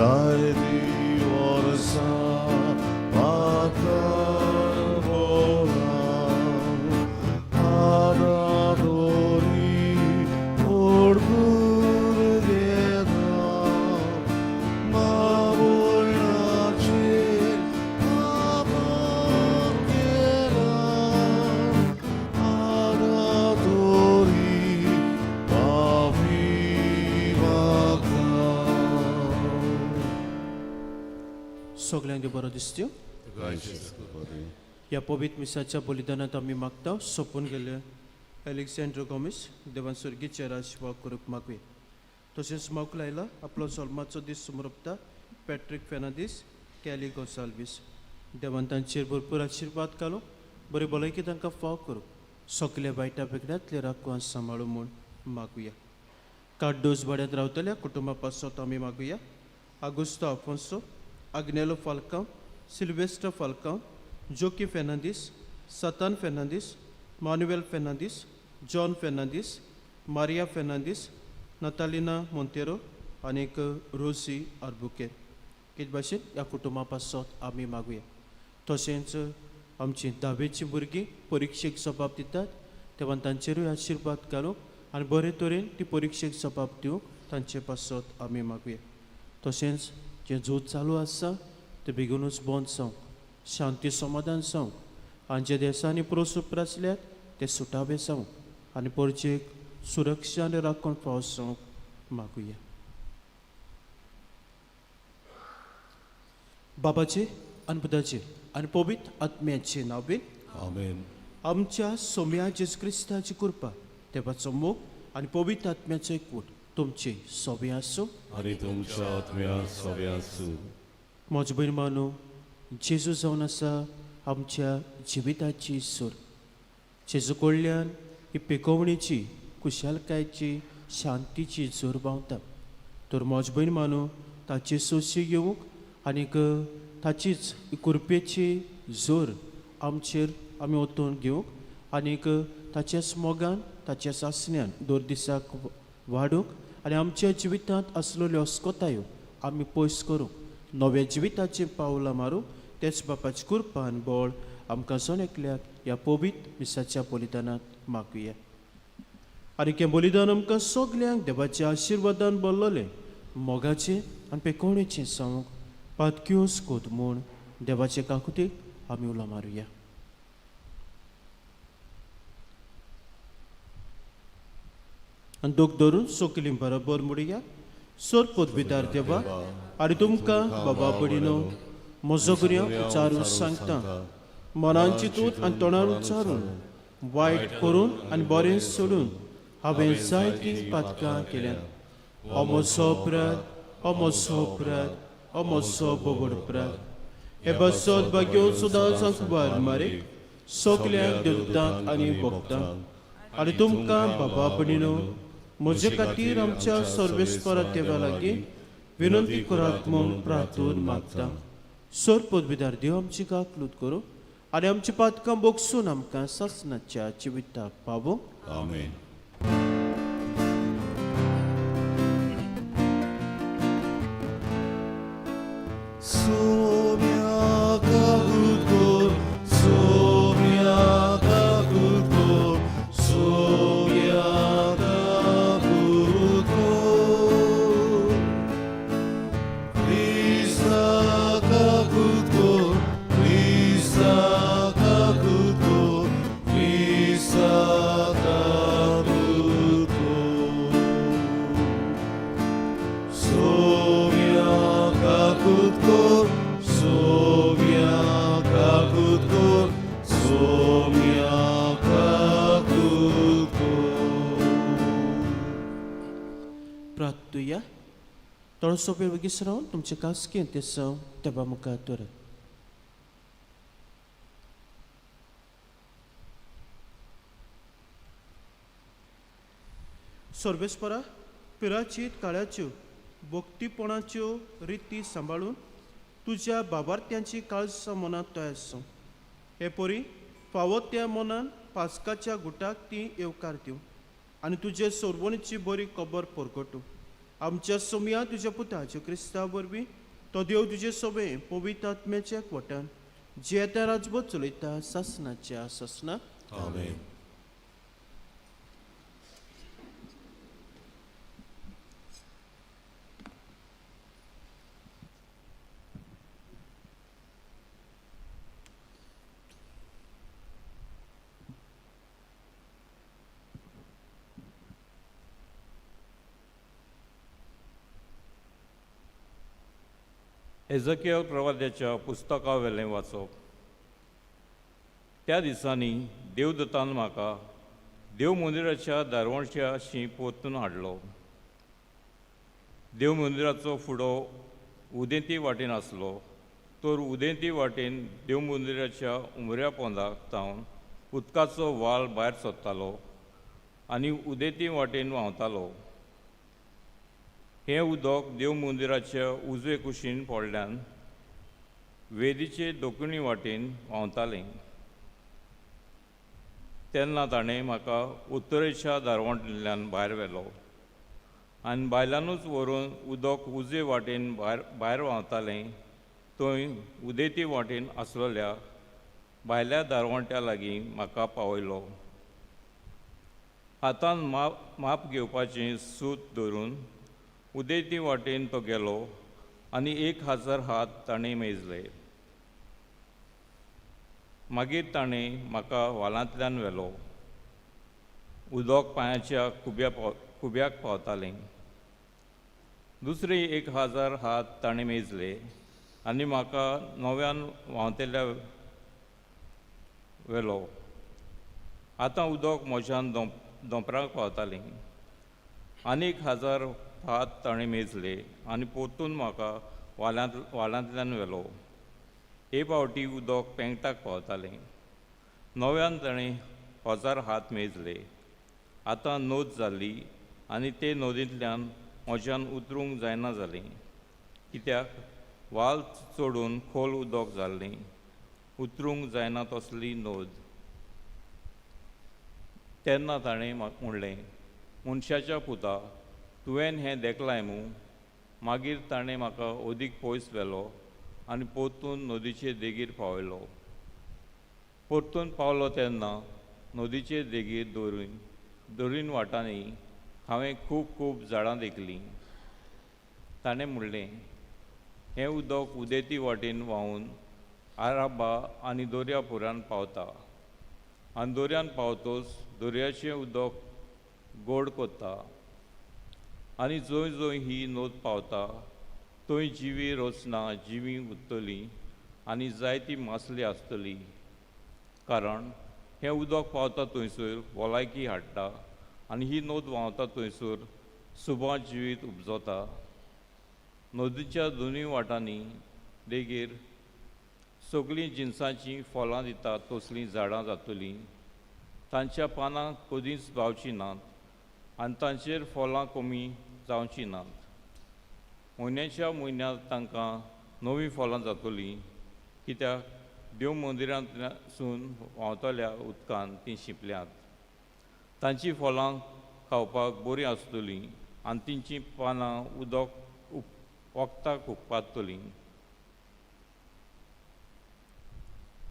जायतीं वर्सां पात्रार भोंवलां. आतां तरी ओडकून घेता मावळाचेर पापां केलां. आतां तरी माफी मागता. सगल्यांक बरो दिसत्यो. ह्या पवित्र मिसाच्या बलिदानांत आमी मागता सोंपून गेल्ले एलेक्झांड्र गोमेस देवान स्वर्गीचे राजवा करूंक मागुया. तशेंच मागूंक लायला आपलो जल्माचो दीस समरपता पॅट्रीक फेर्नांदीस, कॅली गोन्साल्वीस. देवान तांचेर भरपूर आशिर्वाद घालूं, बरी भलायकी तांकां फाव करूं, सगल्या वायटा बेगड्यांतले राखून सांबाळूं म्हूण मागुया. काड्डोस भाड्यांत रावतल्या कुटुंबा पासत आमी मागुया. आगुस्तो आफोन्सो, आग्नेलो फाल्कांव, सिल्वेस्टर फाल्कांव, जोकी फेर्नांदीस, सतान फेर्नांदीस, मानुएल फेर्नांदीस, जॉन फेर्नांदीस, मारिया फेर्नांदीस, नतालिना मोंतेरो आनीक रोसी आर्बुकेर. हेच भाशेन ह्या कुटुंबा पासत आमी मागुया. तशेंच आमची धावेचीं भुरगीं परिक्षेक जबाब दितात तेन्ना तांचेरूय आशिर्वाद घालूंक आनी बरे तरेन ती परिक्षेक जबाब दिवंक तांचे पासत आमी मागुया. तशेंच जें झूज चालू आसा तें बेगीनूच बंद जावंक, शांती समाधान जावंक आनी जे देशांनी प्रोस उप्रासल्यात ते सुटावे जावंक आनी परचेक सुरक्षा आनी राखण फावो जावंक मागुया. बाबाचे आनी पुताचे आनी पवित्र आत्म्याचे नांवेन. आमेन. आमच्या सोम्या जेजू क्रिस्ताची कृपा, देवाचो मोग आनी पवित्र आत्म्याचो एकवट तुमचे सोबे आसूं. आनी तुमच्या आत्म्या सोबे आसूं. म्हज्या भयण मानू, जेजू जावन आसा आमच्या जिविताची सूर. जेजू कडल्यान ही पिकोवणेची, खुशालकायेची, शांतीची जोर बावता. तर म्हज भयण मानू, ताची सोशी घेवंक आनीक ताचीच कृपेची जोर आमचेर आमी ओतून घेवंक आनीक ताच्याच मोगान, ताच्या सासण्यान दर दिसाक वाडूंक आनी आमच्या जिवितांत आसलेल्यो अस्कोतायो आमी पयस करूंक, नव्या जिविताचीं पावलां मारूंक तेच बापाची कृपा आनी बळ आमकां जण एकल्याक ह्या पवित्र मिसाच्या बलिदानांत मागुया. आनी हें बलिदान आमकां सगल्यांक देवाच्या आशिर्वादान भरलेलें, मोगाचें आनी पेकोवणेचें जावंक पातक्योस कोत म्हूण देवाचे काकुतीक आमी उलो मारुया. आनी दोग धरून सोकली बरोबर म्हणुया. सोर पदवीदार देवा, आनी तुमकां बाबा भयणीनो म्हजो गुन्यांव उच्चारून सांगता. मनान चिंतून आनी तोंडान उच्चारून, वायट करून आनी बरें सोडून हांवें जायतीं पातकां केल्यात. हो म्हजो अपराध, हो म्हजो अपराध, हो म्हजो बोबड अपराध. हे बसत भाग्यो सुदां कुबार मारीक, सगल्या देवतांक आनी भक्तांक आनी तुमकां बाबा भयणीनो म्हजे खातीर आमच्या सर्वेस्परा देवा लागीं विनंती करात म्हूण प्रार्थून मागता. सर पदवीदार देव आमची काकलूत करूं आनी आमची पातकां बोगसून आमकां सासणाच्या जिविताक पावोवं. आमेन. सोम्या काकूत कर, सोम्या काकूत कर, सोम्या काकूत कर. क्रिस्ता काकूत कर, क्रिस्ता काकूत कर, क्रिस्ता काकूत कर. सोम्या काकूत कर, सोम्या काकूत कर, सोम्या काकूत कर. प्रार्थुया. थोडोसो वेळ वगीच रावन तुमचे कासकें ते साव देवा मुखार दवरात. सर्वेस्परा, पिराचीत काळाच्यो भक्तीपणाच्यो रिती सांबाळून तुज्या बाबार्थ्यांची काळजां मनांत तयार आसूं. हे परी फावो त्या मनान पास्काच्या गुटाक ती येवकार दिवं आनी तुजे सोरवणीची बरी खबर परगटूं. आमच्या सोमया तुज्या पुताच्या क्रिस्ता वरवीं तो देव तुजे सोबे पवित्र आत्म्याच्या एकवटान जियेता राजबोध चलयता सासनाच्या सासना. आमेन. एजकियल प्रवाद्याच्या पुस्तका वेलें वाचप. त्या दिसांनी देवदूतान म्हाका देव मंदिराच्या दारवणच्या शी परतून हाडलो. देव मंदिराचो फुडो उदेंती वाटेन आसलो, तर उदेंती वाटेन देव मंदिराच्या उमऱ्या पोंदाक तावन उदकाचो वाल भायर सोदतालो आनी उदेंती वाटेन व्हांवतालो. हें उदक देव मंदिराच्या उजवे कुशीन पडल्यान वेदीचे दक्षिणी वाटेन व्हांवतालें. तेन्ना ताणें म्हाका उत्तरेच्या दारवंटांतल्यान भायर व्हेलो आनी बायलानूच व्हरून उदक उजवे वाटेन भायर व्हांवतालें थंय उदेंती वाटेन आसलेल्या भायल्या दारवंट्या लागीं म्हाका पावयलो. हातान माप घेवपाचें सूत धरून उदेंती वाटेन तो गेलो आनी 1000 हात ताणें मेजले. मागीर ताणें म्हाका वालांतल्यान व्हेलो. उदक पांयाच्या खुब्याक पावतालें. दुसरे 1000 हात ताणें मेजले आनी म्हाका नव्यान व्हांवतेल्या व्हेलो. आतां उदक म्हज्यान दोंपराक पावतालें. आनी 1000 हात ताणें मेजले आनी परतून म्हाका वालांतल्यान व्हेलो. हे फावटी उदक पेंगटाक पावतालें. नव्यान ताणें 1000 हात मेजले. आतां नोद जाली आनी ते नदींतल्यान म्हज्यान उतरूंक जायना जालें, कित्याक वाल चडून खोल उदक जाल्लें, उतरूंक जायना तसली नोद. तेन्ना ताणें म्हणलें, मनशाच्या पुता, तुवें हें देखलाय मू? मागीर ताणें म्हाका अदीक पयस व्हेलो आनी परतून नदीचे देगेर पावयलो. परतून पावलो तेन्ना नदीचे देगेर दोरीन वाटांनी हांवें खूब खूब झाडां देखलीं. ताणें म्हणलें, हें उदक उदेंती वाटेन व्हांवून आराबा आनी दर्या पुरान पावता आनी दर्यान पावतच दर्याचें उदक गोड कोत्ता आनी जंय जंय ही नोद पावता थंय जिवी रचना जिवी उरतली आनी जायती मासली आसतली, कारण हें उदक पावता थंयसर भलायकी हाडटा आनी ही नोद व्हांवता थंयसर सुबा जिवीत उपजता. नदीच्या दोनूय वाटांनी देगेर सगळीं जिनसांचीं फळां दितात तसलीं झाडां जातलीं. तांच्या पानां कदींच बावचीं नात आनी तांचेर फळां कमी जावचीं नात. म्हयन्याच्या म्हयन्यांत तांकां नवीं फळां जातलीं, कित्याक देव मंदिरांतल्यासून व्हांवतल्या उदकान तीं शिंपल्यांत. तांचीं फळां खावपाक बरीं आसतलीं आनी तांचीं पानां उदक वखदाक उपकारतलीं.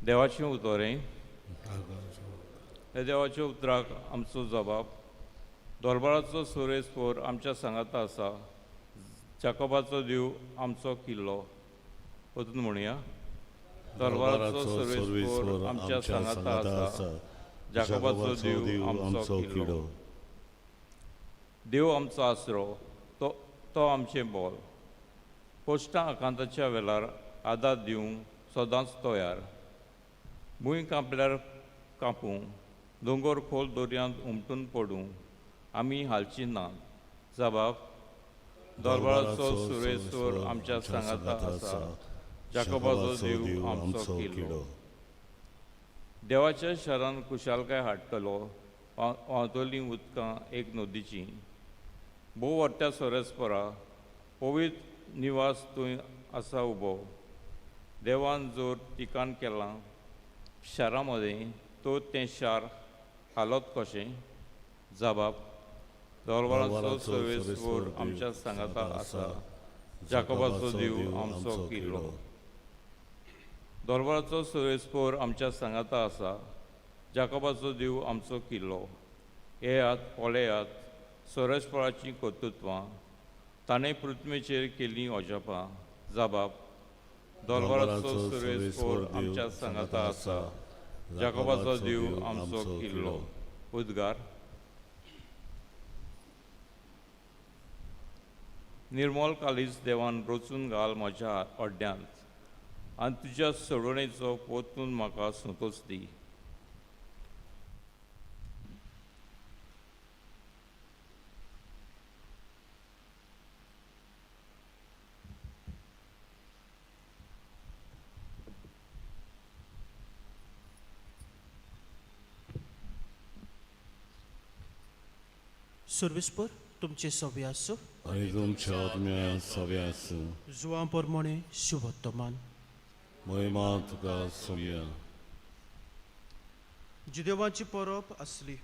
देवाचें उतरें. ह्या देवाच्या उतराक आमचो जबाब. दरबाराचो सुरेस्पोर आमच्या सांगाता आसा, जाकोबाचो देव आमचो किल्लो. वचून म्हणया, दरबाराचो सुरेस्पोर आमच्या सांगाता आसा, जाकोबाचो देव आमचो किल्लो. देव आमचो आसरो, तो आमचें बोल. पोश्टां आकांताच्या वेळार आदार दिवंक सदांच तयार. भूंय कांपल्यार कांपूं, दोंगर खोल दर्यांत उमटून पडूं, आमी हालची ना. जबाब, दरबाराचो सुरेस्वर आमच्या सांगाता आसा, जाकोबाचो देव आमचो किल्लो. देवाच्या शरण खुशालकाय हाडटलो, व्हांवतलीं उदकां एक नदीचीं. भोव व्हडट्या सोरेस्परा पवित्र निवास थंय आसा उबो. देवान जोर ठिकाण केलां शारा मदें, तर तें शार हालत कशें? जबाब, दरबाराचो सर्वेस्पोर आमच्या सांगाता आसा, जाकोबाचो देव आमचो किल्लो. दरबाराचो सर्वेस्पोर आमच्या सांगाता आसा, जाकोबाचो देव आमचो किल्लो. येयात पळयात सर्वेस्पोराचीं कर्तृत्वां, ताणें पृथ्वीचेर केल्लीं अजापां. जाबाब, दरबाराचो सर्वेस्पोर आमच्या सांगाता आसा, जाकोबाचो देव आमचो किल्लो. उद्गार. निर्मल कालीज देवान रचून घाल म्हज्या अड्ड्यांत आनी तुज्या सोडवणेचो पोतून म्हाका संतोश दी. सर्वेस्पोर तुमचे सवे आसूं आनी तुमच्या आत्म्या सवे आसूं. जुवां प्रमाणे शुभत्तमान. महिमा तुका सोया. जुदेवाची परब आसली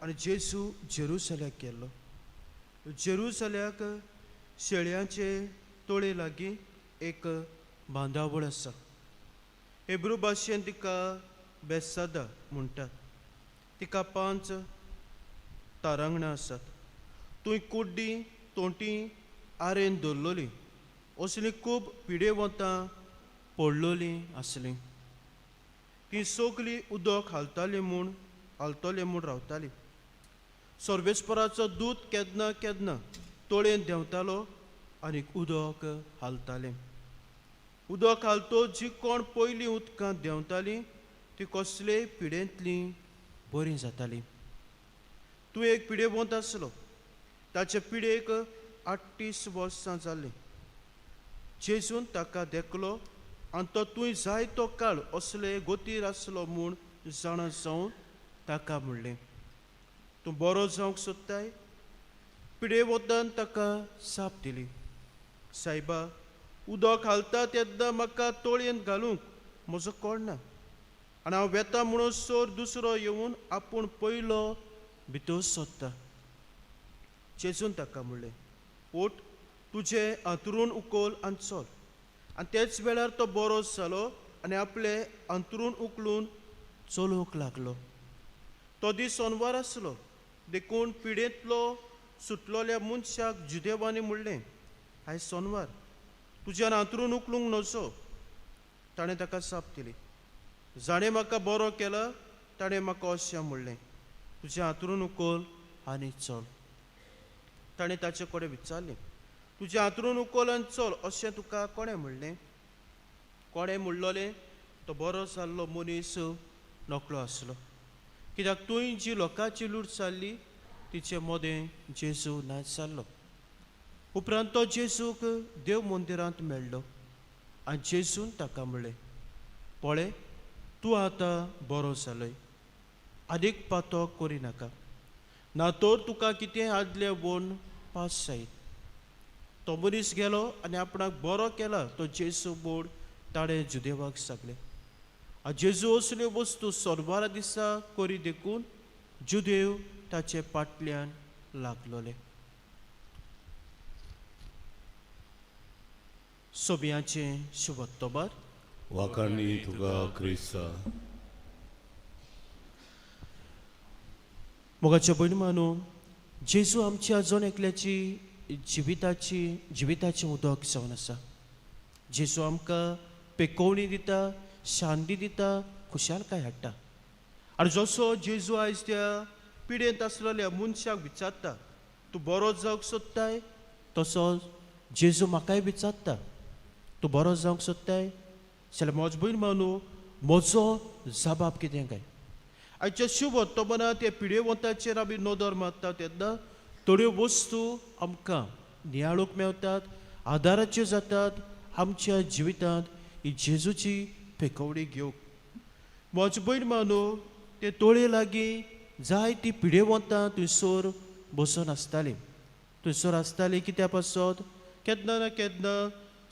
आनी जेजू जेरुसल्याक गेल्लो. जेरुसल्याक शेळयांचे तोळे लागीं एक बांदावळ आसा. हेब्रू भाशेन तिका बेसादा म्हणटात. तिका 5 तारांगणां आसात. थंय कुड्डीं तोंटी आरेन दवरलोली असलीं खूब पिडेवंतां पडलोलीं आसलीं. तीं सगलीं उदक हालतालीं म्हूण हालतलें म्हूण रावतालीं. सर्वेस्पराचो दूत केन्ना केन्ना तोळेन देंवतालो आनी उदक हालतालें. उदक हालतो जी कोण पयलीं उदकांत देंवतालीं ती कसलेय पिडेंतलीं बरीं जातालीं. तूं एक पिडेवंत आसलो. ताचे पिडेक 38 वर्सां जालीं. जेजून ताका देखलो आनी तो तूं जायतो काळ असले गोतीर आसलो म्हूण जाणा जावन ताका म्हणलें, तूं बरो जावंक सोदताय? पिडेवंतान ताका जाप दिली, सायबा, उदक घालता तेन्ना म्हाका तोळयेन घालूंक म्हजो कोण ना आनी हांव वेता म्हणून सोर दुसरो येवन आपूण पयलो भितर सोदता. जेजून ताका म्हणलें, उठ, तुजें अंतरूण उखल आनी चल. आनी तेच वेळार तो बरो जालो आनी आपलें अंतरूण उखलून चलोवंक लागलो. तो दीस सोनवार आसलो देखून पिडेंतलो सुटलोल्या मनशाक जुदेवांनी म्हणलें, आयज सोनवार, तुज्यान अंतरूण उखलूंक नजो. ताणें ताका जाप दिली, जाणें म्हाका बरो केला ताणें म्हाका अशें म्हणलें, तुजें अंतरूण उखल आनी चल. ताणें ताचे कडेन विचारलें, तुजें अंतरूण उखल आनी चल अशें तुका कोणें म्हणलें? कोणें म्हणलोलें तो बरो जाल्लो मनीस नकळो आसलो, कित्याक तुंय जी लोकांची लूट जाल्ली तिचे मदें जेजू नाच जाल्लो. उपरांत तो जेजूक देव मंदिरांत मेळ्ळो आनी जेजून ताका म्हणलें, पळय, तूं आतां बरो जालोय, आनीक पातो करिनाका, ना तर तुका कितें आदलें वोन पास जायत. तो मनीस गेलो आनी आपणाक बरो केला तो जेजू बोड ताणें जुदेवाक सांगलें. आनी जेजू असल्यो वस्तू सोनवारा दिसा करी देखून जुदेव ताचे पाटल्यान लागलोले. सोबियाचें शुभत्तोबार. वाखाणी तुका क्रिस्ता. मोगाच्या भयणी मानू, जेजू आमच्या जण एकल्याची जिविताचें उदक जावन आसा. जेजू आमकां पेकोवणी दिता, शांती दिता, खुशालकाय हाडटा. आनी जसो जेजू आयज त्या पिडेंत आसलेल्या मनशाक विचारता, तूं बरो जावंक सोदताय? तसो जेजू म्हाकाय विचारता, तूं बरो जावंक सोदताय? जाल्यार म्हज भयण मानू, म्हजो जबाब कितें काय? आयच्या शुभ वर्तमानांत त्या पिडेवंताचेर आमी नदर मारता तेन्ना थोड्यो वस्तू आमकां नियाळूंक मेवतात, आदाराच्यो जातात आमच्या जिवितांत ही जेजूची पेकोवणी घेवंक. म्हज भयण मानू, ते तोळे लागीं जायतीं पिडेवंतां थंयसर बसून आसतालीं. थंयसर आसतालीं कित्या पासत केन्ना ना केन्ना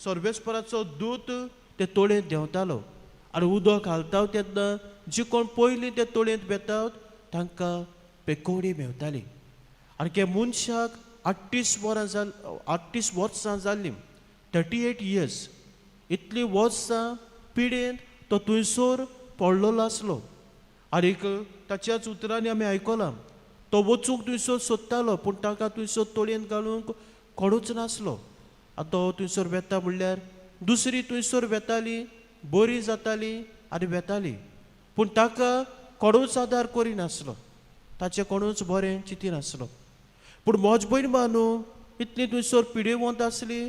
सर्वेस्पराचो दूत ते तोळयेंत देंवतालो आनी उदक घालता तेन्ना जी कोण पयलीं ते तोळयेंत वेतात तांकां पेकोवणी मेवताली. आनी त्या मनशाक 38 वरां जाल, 38 वर्सां जाल्लीं, 38 इयर्स. इतलीं वर्सां पिडेन तो थंयसर पडलेलो आसलो. आनीक ताच्याच उतरांनी आमी आयकलां, तो वचूंक थंयसर सोदतालो पूण ताका थंयसर तोळयेन घालूंक कोणूच नासलो. आतां तो थंयसर वेता म्हणल्यार दुसरी थंयसर वेताली, बरी जाताली आनी वेताली, पूण ताका कोणूच आदार करिनासलो, ताचें कोणूच बरें चिंतिनासलो. पूण म्हज भयण न्हू इतली थंयसर पिडेवंत आसली,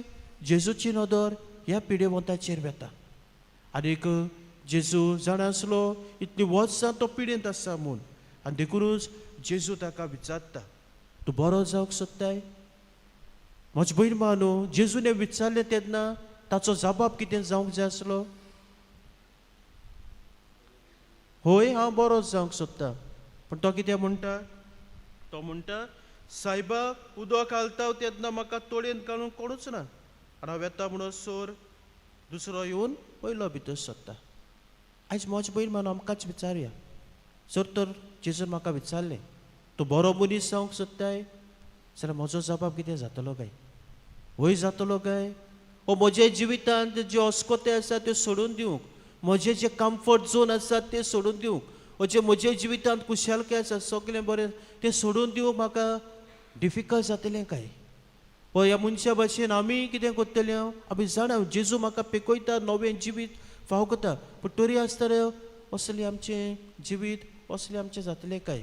जेजूची नदर ह्या पिडेवंताचेर वेता. आनीक जेजू जाणा आसलो इतली वर्सां तो पिडेंत आसा म्हूण, आनी देखुनूच जेजू ताका विचारता, तूं बरो जावंक सोदताय? म्हज भयण न्हू, जेजून हें विचारलें तेन्ना ताचो जबाब कितें जावंक जाय आसलो? हय, हांव बरो जावंक सोदतां. पूण तो कितें म्हणटा? तो म्हणटा, सायबा, उदक घालता तेन्ना म्हाका तोळयेन घालूंक कोणूच ना, आनी हांव वेता म्हणसर दुसरो येवन पयलो भितर सरता. आयज म्हज भयण म्हणून आमकांच विचारुया, जर तर जेजून म्हाका विचारलें तूं बरो मनीस जावंक सोदताय जाल्यार म्हजो जबाब कितें जातलो काय? वय जातलो काय? ओ म्हज्या जिवितांत ज्यो अस्कोते आसा त्यो सोडून दिवंक, म्हजें जें कम्फर्ट झोन आसा तें सोडून दिवंक, ओ जें म्हज्या जिवितांत खुशालकाय आसा सगळें बरें तें सोडून दिवंक म्हाका डिफिकल्ट जातलें काय? ओ ह्या मनशा भाशेन आमी कितें करतले? हांव आमी जाणा जेजू म्हाका पेकयता, नवें जिवीत फाव करता, पूण तरी आसतना असलें आमचें जिवीत असलें आमचें जातलें काय?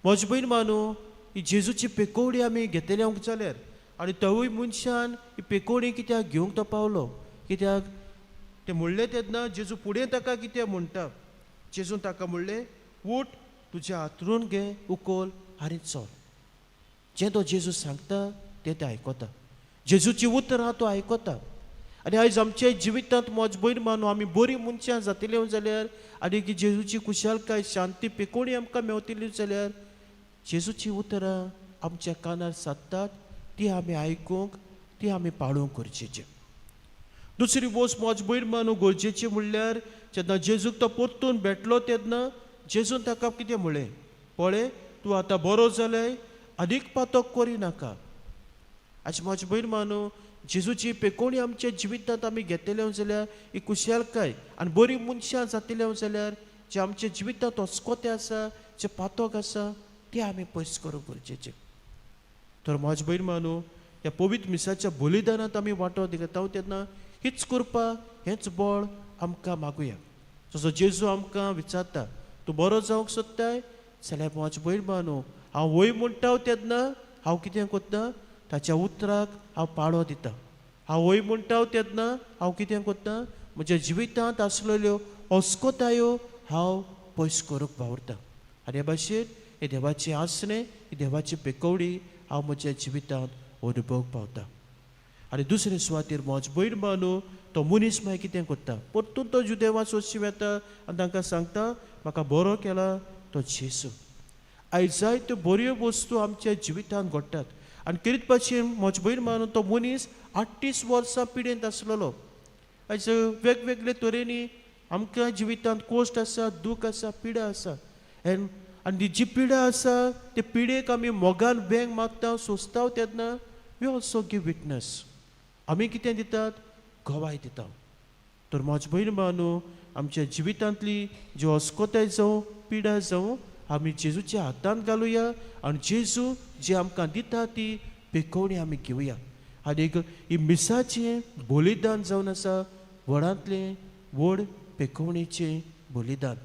म्हज भयण मानू, ही जेजूची पेकोवडी आमी घेतले जाल्यार, आनी तवूय मनशान ही पेकोवडी कित्याक घेवंक तो पावलो? कित्याक तें म्हणलें तेन्ना जेजू फुडें ताका कितें म्हणटा? जेजून ताका म्हणलें, उठ, तुजें हातरून घे, उखल आनी चल. जें तो जेजू सांगता तें तें आयकता, जेजूची उतरां तो आयकता. आनी आयज आमच्या जिवितांत म्हज भयण मानू आमी बरीं मनशां जातलीं जाल्यार आनी की जेजूची खुशालकाय शांती पेकोवणी आमकां मेवतली जाल्यार जेजूची उतरां आमच्या कानार सादतात ती आमी आयकूंक, ती आमी पाळूंक गरजेची. दुसरी वस्त म्हज भयण मानू गरजेची म्हणल्यार जेन्ना जेजूक तो परतून भेटलो तेन्ना जेजून ताका कितें म्हणलें? पळय, तूं आतां बरो जालाय, आनीक पातक करिनाका. आयज म्हज भयण मानू जेजूची पेकोवणी आमच्या जिवितांत आमी घेतले जाल्यार ही खुशालकाय आनी बरीं मनशां जातले जाल्यार जे आमच्या जिवितांत अस्कोते आसा, जे पातक आसा ते आमी पयस करूंक गरजेचें. तर म्हज भयण मानू ह्या पवित्र मिसाच्या बलिदानांत आमी वांटो घेता तेन्ना हीच कृपा, हेंच बळ आमकां मागुया. जसो जेजू आमकां विचारता तूं बरो जावंक सोदताय जाल्यार म्हज भयण मानू हांव वय म्हणटा तेन्ना हांव कितें करता? ताच्या उतराक हांव पाळो दिता. हांव वय म्हणटा तेन्ना हांव कितें करता? म्हज्या जिवितांत आसलेल्यो अस्कोतायो हांव पयस करूंक वावुरता. आनी हे भाशेन हे देवाचें आसणें, ही देवाची पेकोवडी हांव म्हज्या जिवितांत अनुभव पावता. आनी दुसरे सुवातेर म्हज भयण मानू तो मनीस मागीर कितें करता? परतून तो जुदेवा सोदशी वेता आनी तांकां सांगता, म्हाका बरो केला तो जेजू. आयज जायत्यो बऱ्यो वस्तू आमच्या जिवितांत घडटात. आनी कितें भाशेन म्हज भयण मानू तो मनीस 38 वर्सां पिडेंत आसलेलो. आयज वेगवेगळे तरेनी आमकां जिवितांत कोश्ट आसा, दूख आसा, पिडा आसा. आनी जी पिडा आसा ते पिडेक आमी मोगान वेंग मागता, सोंसता तेन्ना we also give witness. आमी कितें दितात? गवाय दिता. तर म्हज भयण मानू आमच्या जिवितांतली जी अस्कोताय जावं, पिडा जावं, आमी जेजूच्या हातांत घालुया आनी जेजू जी आमकां दिता ती पेकोवणी आमी घेवया. आनी ही मिसाचें बलिदान जावन आसा व्हडांतलें व्हड पेकोवणेचें बलिदान.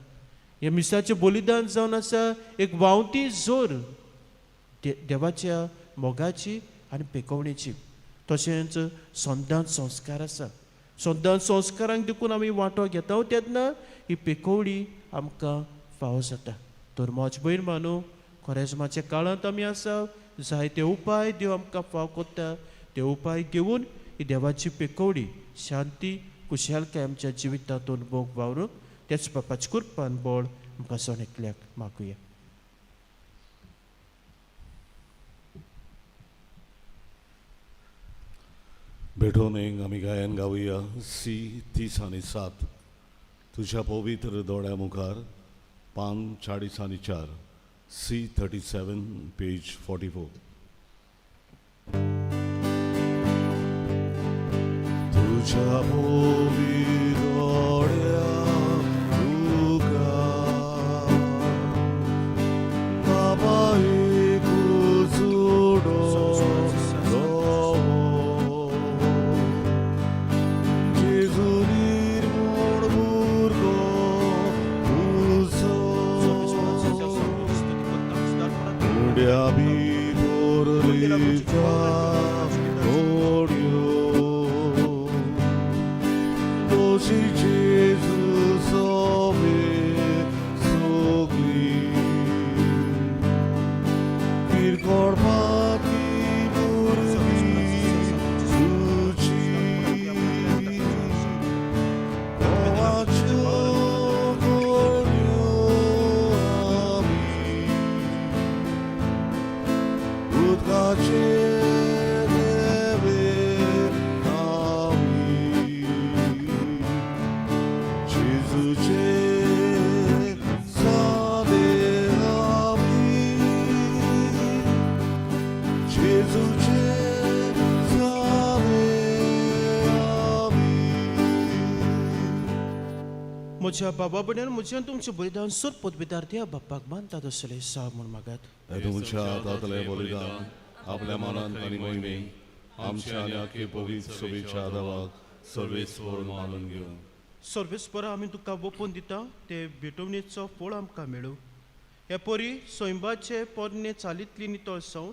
हें मिसाचें बलिदान जावन आसा एक व्हांवती जोर देवाच्या मोगाची आनी पेकोवणेची. तशेंच संदान संस्कार आसा, संदान संस्कारांक देखून आमी वांटो घेता तेन्ना ही पेकोवणी आमकां फावो जाता. तर म्हज भयण मानू खोरेजमाच्या काळांत आमी आसा, जायते उपाय देव आमकां फाव करता, ते उपाय घेवन ही देवाची पेकोवणी शांती खुशालकाय आमच्या जिवितांत अनुभव वावरूंक तेच बापाची कृपान बळ आमकां सण एकल्याक मागुया. भेटोवन आमी गायन गावया सी 30 आनी 7, तुज्या पवित्र दोळ्या मुखार, पान 44. C 37, page 44. तुझ्या भोवी दोळ्या तुका बाबा एक उजडो दोवो. जेजू निर्मूळ भुरगो तुजो. उड्या भितर लिता घोड्यो. दोशी जेजू सोबे सगळी. किरकोळ पाती भुरगीं तुजी. देवाच्यो घोड्यो आमी. उदकाचे देवे आमी. जेजूचे सादे आमी. जेजूचे सादे आमी. म्हज्या बाबा भयणीन म्हज्यान तुमचें बलिदान सोद पदवीदार देव बाप्पाक मानतात असले सा म्हूण मागात. हे तुमच्या हातांतलें बलिदान आपल्या मनान आनी मोहिमेन आमच्या आनी आखे पवित्र सोबेच्या देवाक सर्वेस्वर मानून घेवन. सर्वेस्परा आमी तुका वोपून दिता ते भेटवणेचो फळ आमकां मेळूं. हे परी सैंबाचे पोरणे चालींतली नितळ सावन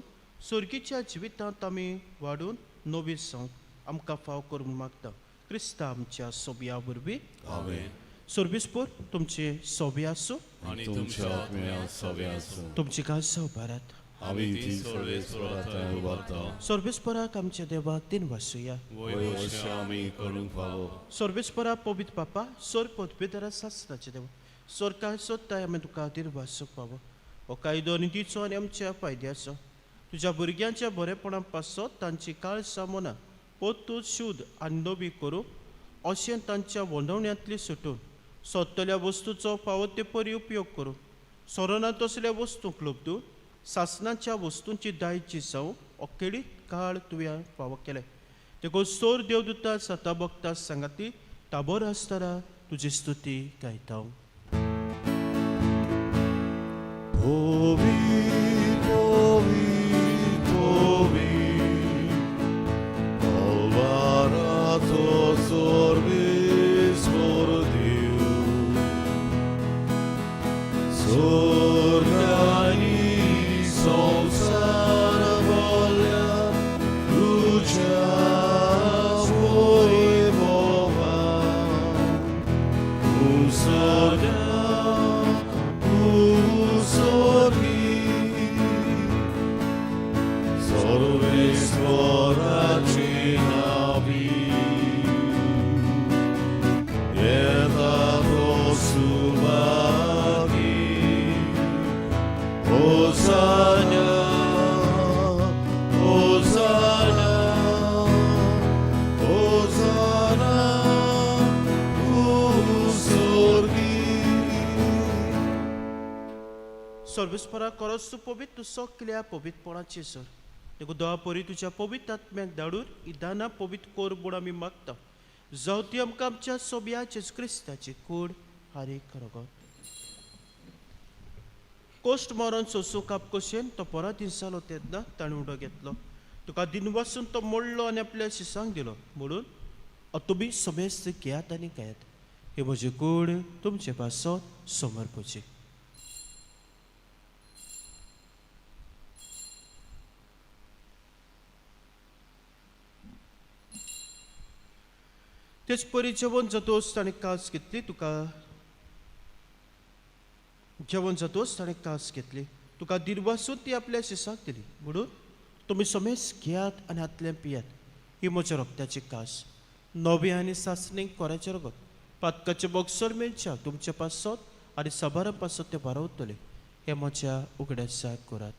सर्गीच्या जिवितांत आमी वाडून नवी जावंक आमकां फाव करूंक मागता क्रिस्ता आमच्या सोब्या वरवीं. आमेन. सर्वेस्पर तुमचे सोबे आसूं. आनी तुमच्या आत्म्या सवे आसूं. तुमची काळजां उबारात. आमी ती सर्वेस्वरा थंय उबारता. सर्वेस्पराक आमच्या देवाक तीन वासुया. वय अशें आमी करूंक फावो. सर्वेस्परा पवित्र बापा सोर पदवेदारा शास्त्राचे देव सरकार सोदताय आमी तुका दिर्वासूंक फावो. हो कायदो नितीचो आनी आमच्या फायद्याचो तुज्या भुरग्यांच्या बरेपणा पासत तांची काळसां मनां पोत्तून शुद्ध आनी नवी करूं अशें तांच्या वंडवण्यांतली सुटून सोदतल्या वस्तूचो फावो ते परी उपयोग करूं सोरोना तसल्या वस्तूंक लब्दून सासनाच्या वस्तूंची दायची जावं अखेरीत काळ तुवें फावो केलें. देखून सोर देवदूता सता भक्ता सांगाती ताबोर आसतना तुजी स्तुती गायता. Povi, povi, povi, Alvarato sorbis mordiu. Sorgani samsara volja, lucia voi bova. Usorga, usorgi, Sarvesvaraci navi, Yeta subagi, Hosanna, Hosanna, Hosanna, usorgi. सर्वेस्परा करस तूं पवित्र सगल्या पवित्रपणाची सर. देखून दवा परी तुज्या पवित्र आत्म्याक धाडून ही दानां पवित्र कर म्हूण आमी मागता. जावं ती आमकां आमच्या सोब्या जेजू क्रिस्ताची कूड हारीक रगत. कोश्ट मरण सोंसूंक आपकोशेन तो परातीन जालो तेन्ना ताणें उडो घेतलो. तुका दिनवासून तो मोडलो आनी आपल्या शिसांक दिलो म्हणून तुमी समेस्त घेयात आनी खायात. ही म्हजी कूड तुमचे पासत समर्पची. तेच परी जेवण जातोच ताणें कास घेतली. तुका जेवण जातोच ताणें कास घेतली. तुका दिनवासून ती आपल्या शिसाक दिली म्हणून तुमी समेस घेयात आनी हातलें पियात. ही म्हज्या रक्ताची कास नवी आनी सासणीक कोराचें रगत पातकाचें बॉक्सर मेळच्या तुमचे पासत आनी साबारा पासत तें भारावतलें. हें म्हज्या उगड्यासाक करात.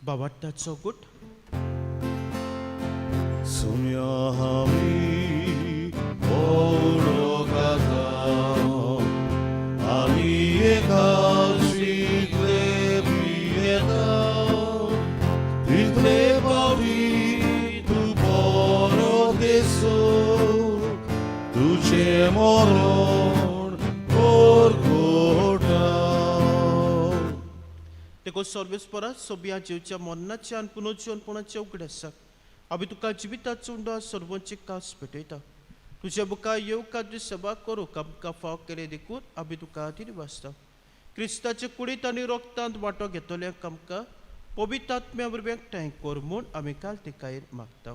बाबाट्टाचो गुट. सुम्या आमी ओडो खाता आनी एका शिकले पियेता तितले पावटी तूं बरो देसो तुजें मरण परगटा. देखून सर्वेस्परा सोबिया जेवच्या मरणाच्या आनी पुनर्जीवनपणाचे उगड आसा. आमी तुका जिविताचो उंडो सर्वांची कास भेटयता. तुज्या मुखार येवका तुजी सेवा करूंक आमकां फाव केले देखून आमी तुका वाचता. क्रिस्ताचे कुडींत आनी रोगतांत वांटो घेतल्यांक आमकां पवित्र आत्म्या वरवीं एकठांय कर म्हूण आमी काल तिकायेर मागता.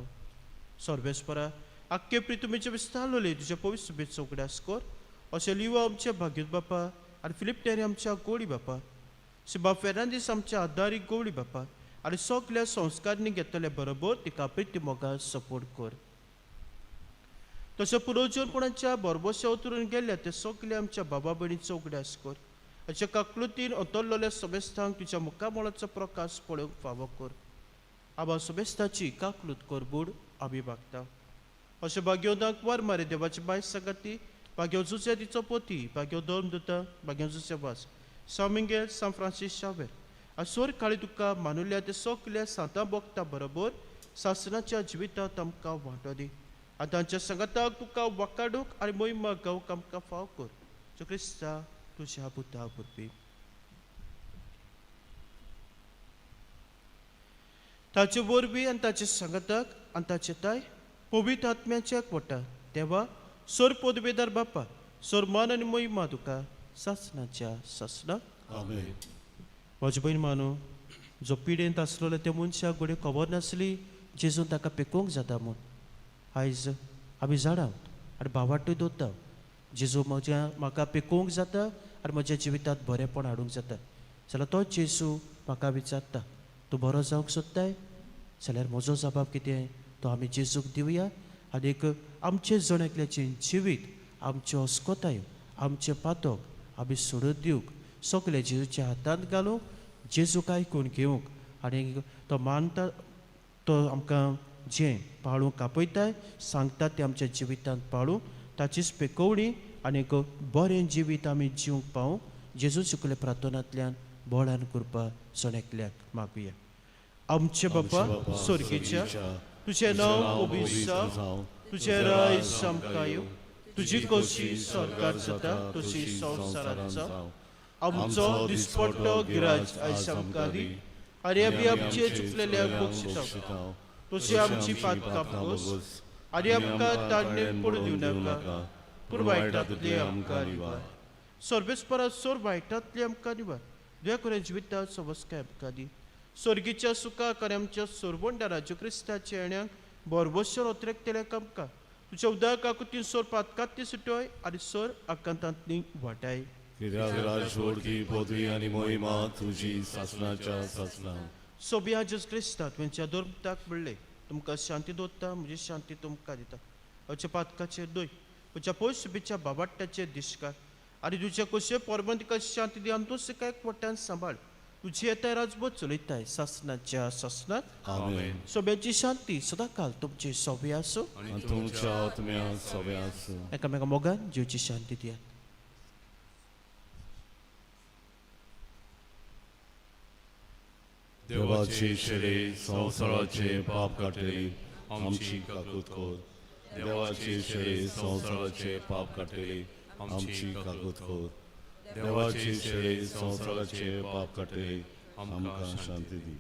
सर्वेस्परा आख्खे प्रितुमेचे विस्तारलोले तुज्या पवित्र सुबेचो उगडास कर. अशें लिव आमच्या भाग्योत बापा आनी फिलीप टेरी आमच्या गोडी बापा, शिबा फेर्नांदीस आमच्या आदारी गवळी बापा आनी सगल्या संस्कारांनी घेतल्या बरोबर तिका प्रिती मोगा सपोर्ट कर. तशें पुरोजनपणाच्या बरबोश्या उतरून गेल्ल्या ते सगल्या आमच्या बाबा भयणीचो उगडास कर. अशें काकलुतीन अंतरलेल्या समेस्तांक तुज्या मुखामळाचो प्रकाश पळोवंक फावो कर. आबा समेस्ताची काकलूत कर म्हूण आमी मागता. अशें भाग्योदांक वार मारे देवाची बाय सांगाती, भाग्यो जुसे तिचो पोती, भाग्यो धर्म दुता, भाग्यो जुसे वास सां मिंगेल, सां फ्रांसीस शावेर आनी सोर काळी तुका मानुल्या ते सगल्या सांतां भोगता बरोबर सासनाच्या जिवितांत आमकां वांटो दी आनी तांच्या सांगाताक तुका वाकाडूंक आनी मोहिमा गावंक आमकां फाव कर. जो क्रिस्ता तुज्या पुता वरवीं. ताचे वरवीं आनी ताचे सांगाताक आनी ताचे ताय पवित्र आत्म्याच्या एकवटा देवा सोर पदवेदार बापा सोर मान आनी मोहिमा तुका सासनाच्या सासना. आमेन. म्हजे भयण मानू, जो पिडेंत आसलेलो त्या मनशाक घडये खबर नासली जेजून ताका पेकोवंक जाता म्हूण. आयज आमी जाणा आनी भावाटूय दवरता जेजू म्हज्या म्हाका पेकोवंक जाता आनी म्हज्या जिवितांत बरेंपण हाडूंक जाता. जाल्यार तो जेजू म्हाका विचारता, तूं बरो जावंक सोदताय जाल्यार म्हजो जबाब कितें तो आमी जेजूक दिवया आनीक आमचें जण एकल्याचें जिवीत, आमच्यो अस्कोतायो, आमचें पातक आमी सोडून दिवंक सगळें जेजूच्या हातांत घालूंक, जेजूक आयकून घेवंक आनी तो मानता तो आमकां जें पाळूंक आपयताय सांगता तें आमच्या जिवितांत पाळूंक, ताचीच पेकोवणी आनी बरें जिवीत आमी जिवंक पावूंक जेजू शिकले प्रार्थनांतल्यान बळान करपा जण एकल्याक मागुया. आमचे बापा स्वर्गीच्या, तुजें नांव ओबीस जावं, तुजें राज आमकां येवं, तुजी खोशी सरकार जाता तशी संवसारांत जावं. आमचो दिसपट्टो गिराज आयज आमकां दी आनी आमी आमचे चुकलेल्या बक्षिता तशी आमची पातकां बोस आनी आमकां ताणें पडून दिवं नाका, पूण वायटांतली आमकां निवार. सर्वेस्परा सोर वायटांतली आमकां निवार, दुया करून जिविता सवस्काय आमकां दी. स्वर्गीच्या सुखाक आनी आमच्या सोरवंडारा ज्यो क्रिस्ताच्या येण्याक बरबोसर ओतरेकतल्याक आमकां तुज्या उदक आकुतीन सोर पातकांतली सुटोय आनी सोर आकांतांतली वाटाय. कित्याक राजवडकी पदवी आनी मोहिमा तुजी सासनाच्या सासना. सोबिया जेजू क्रिस्ता तुमच्या दोर्मताक म्हणलें, तुमकां शांती दवरता, म्हजी शांती तुमकां दिता. अच्या पातकाचेर न्हय तुज्या पयसुबीच्या बाबाट्याचेर दिश्कार आनी तुज्या कशे परबंतिका शांती दी आनी तूं सकाळ वट्यान सांबाळ. तुजी येताय राजबोध चलयताय सासनाच्या सासनात. आमेन. सोब्याची शांती सदांकाल तुमची सोबी आसूं आनी तुमच्या आत्म्या सोबे आसूं. एकामेका मोगान जिवची शांती दियात. देवाची शेरे संवसाराचे पाप काडटली आमची काकूत कर. देवाची शेरे संवसाराचे पाप काडटली आमची काकूत कर. देवाची शेरे संवसाराचे पाप काडटली आमकां शांती दी.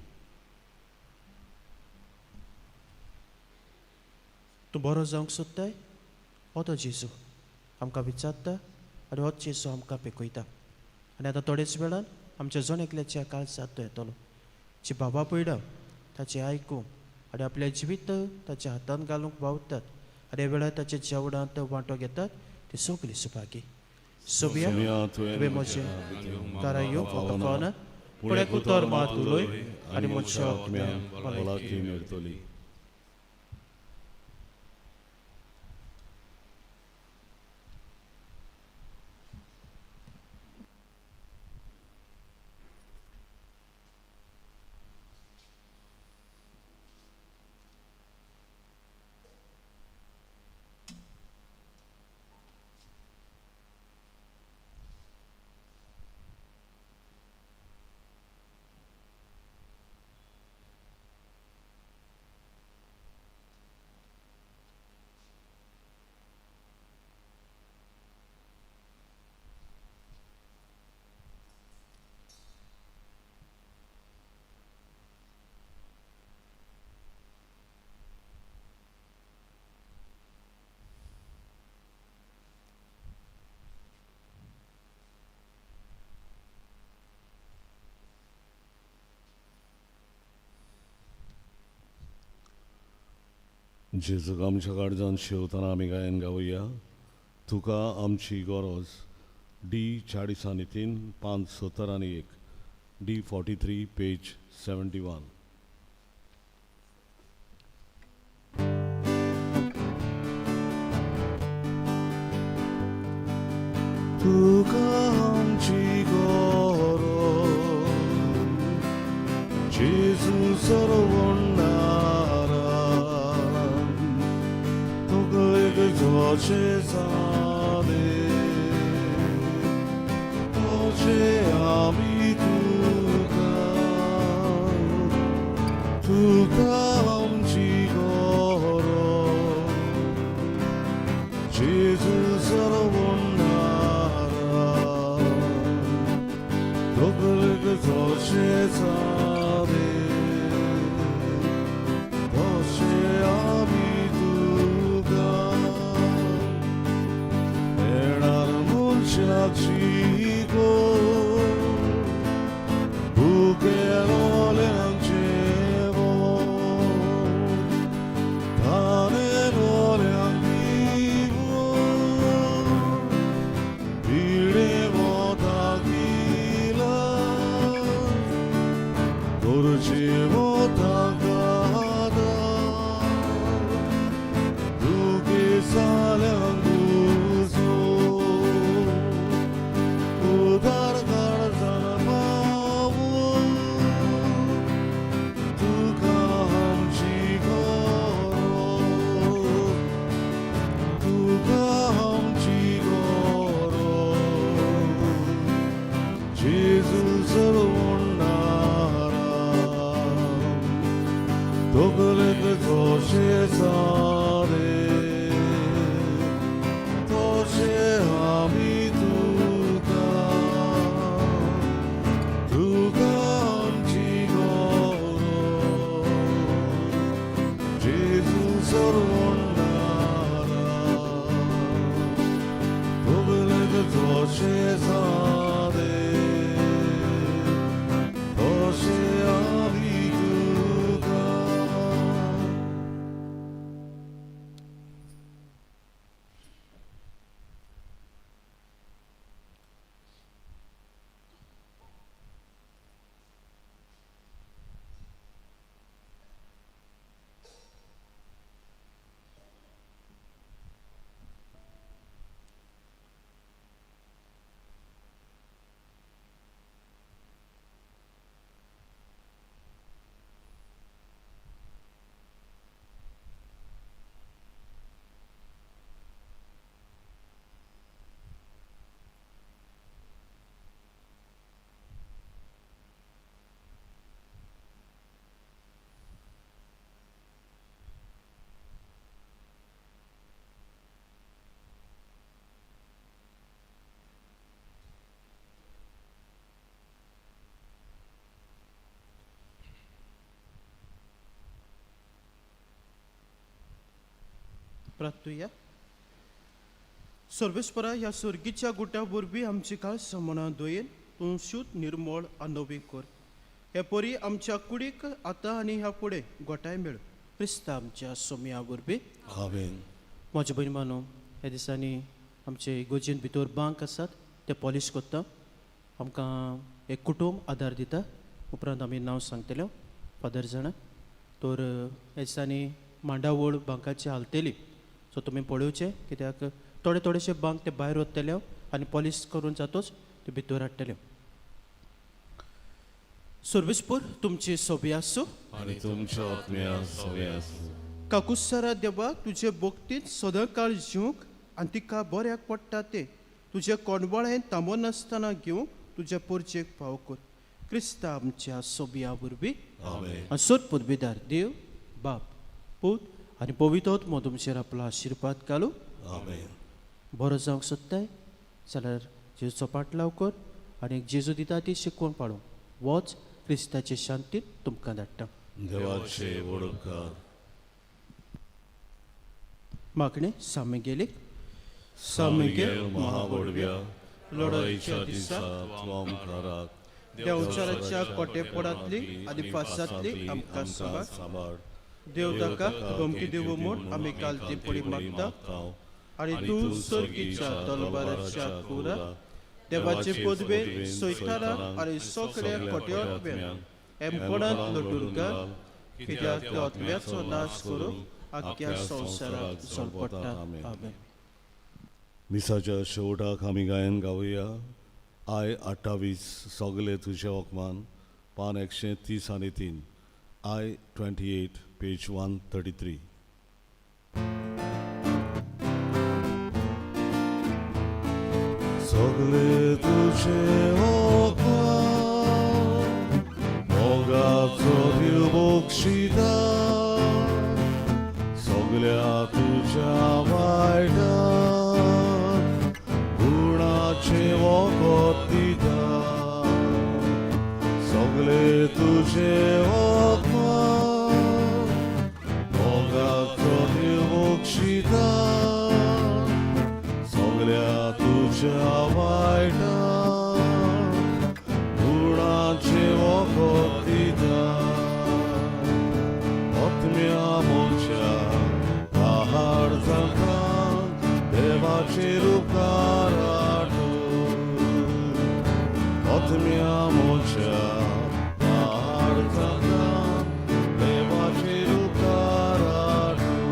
तूं बरो जावंक सोदताय? हो तो जेजू आमकां विचारता आनी होच जेजू आमकां पेकयता. आनी आतां थोडेच वेळान आमच्या जण एकल्याच्या काळजांत तो येतलो. जी बाबा पयडा ताचें आयकूंक आनी आपलें जिवीत ताच्या हातांत घालूंक वावतात आनी ह्या वेळार ताच्या जेवणांत वांटो घेतात ती सगळी सुभागी. सोबिया तुवें म्हजें दारा येवंक म्हाका फावना, पूण एक उतर मात उलय आनी म्हज्या आत्म्याक भलायकी मेळटली. जेजूक आमच्या काळजान शेवतना आमी गायन गावया तुका आमची गरज डी 40 आनी 3 5 70 आनी 1 डी 43 पेज 71. तुका आमची गरज जेजू सर्वणारा तुका जशे जाले तशे आमी तुका तुका आमची गरज जेजू सर्वणारा तुका जशे जाले तशे आमी तुका येणार मनशाक शिकोय भुकेलोल्यांक जेवण तानेलोल्यांक दिवण पिडेवताक इलाज गरजेवताक आदार दुखेसाल्यांक उजो उदार काळजान पावो तुका आमची गरज तुका आमची गरज जेजू सर्वणारा तकलेक जशे जाले तशे आमी तुका तुका आमची गरज जेजू सर्वणारा तकलेक जशे जाले तशे आमी तुका. प्रार्थुया. सर्वेस्परा ह्या सर्गीच्या गुट्या वरवीं आमची काळ समणां दोयेन तूं शुद्ध निर्मळ आनी नवी कर. हे परी आमच्या कुडीक आतां आनी ह्या फुडें गोठाय मेळ क्रिस्ता आमच्या सोमया वरवीं. आमेन. म्हज्या भयण मानो ह्या दिसांनी आमचे इगोर्जेन भितर बांक आसात ते पॉलिश करता. आमकां एक कुटूंब आदार दिता. उपरांत आमी नांव सांगतले फादर जाणा. तर ह्या दिसांनी मांडावळ बांकाची हालतली. सो तुमी पळोवचें कित्याक थोडे थोडेशे बांक ते भायर वतले आनी पॉलिश करून जातोच ते भितर हाडटले. सर्वेस्पर तुमची सोबी आसूं आनी तुमच्या आत्म्या सोबी आसूं. काकुसारा देवा तुजे भक्तींत सदांकाळ जिवंक आनी तिका बऱ्याक पडटा तें तुजें कोंडवाळें थांबनासतना घेवंक तुज्या पोरचेक फाव कर. क्रिस्ता आमच्या सोबिया वरवीं. आमेन. आनी सोद पुर्विदार देव बाप पूत आनी पवित्र आत्मो तुमचेर आपलो आशिर्वाद घालूं. आमेन. बरो जावंक सोदताय जाल्यार जेजूचो पाटलाव कर आनी जेजू दिता ती शिकवण पाळूं. वच क्रिस्ताचे शांतीत तुमकां धाडटा. देवाचे वडपकार. मागणें सामी गेली. सामिगेल महावडव्या लढाईच्या दिसा तूं आमकां राख. देवचाराच्या कोटेपणांतली आनी फासांतली आमकां सांबाळ. सांबाळ. देव ताका धमकी दिवं म्हूण आमी काल ती पडी मागता आनी तूं सर्गीच्या तलवाराच्या कुरा देवाचे पदवे सोयतारा आनी सगळ्या कोट्यात्म्यांक एमपणांत लटून घाल, कित्याक त्या आत्म्याचो नाश करूंक आख्ख्या संवसाराक झोलपडटा. आमेन. मिसाच्या शेवटाक आमी गायन गावया I 28 सगळे तुजे वखमान, पान 133, I 28, page 133. सगळे तुझे वखमान मोगाचो दिव बक्षिता, सगळ्या तुज्या वायटाक गुणाचे वखद दिता. सगळे तुझे वखमान मोगाचो दिव बक्षिता, सगळ्या तुज्या वायटाक गुणाचे वखद दिता. आत्म्या मोच्या आहार जाता देवाचेर उपकार आठव. आत्म्या मोच्या आहार जाता देवाचेर उपकार आठव.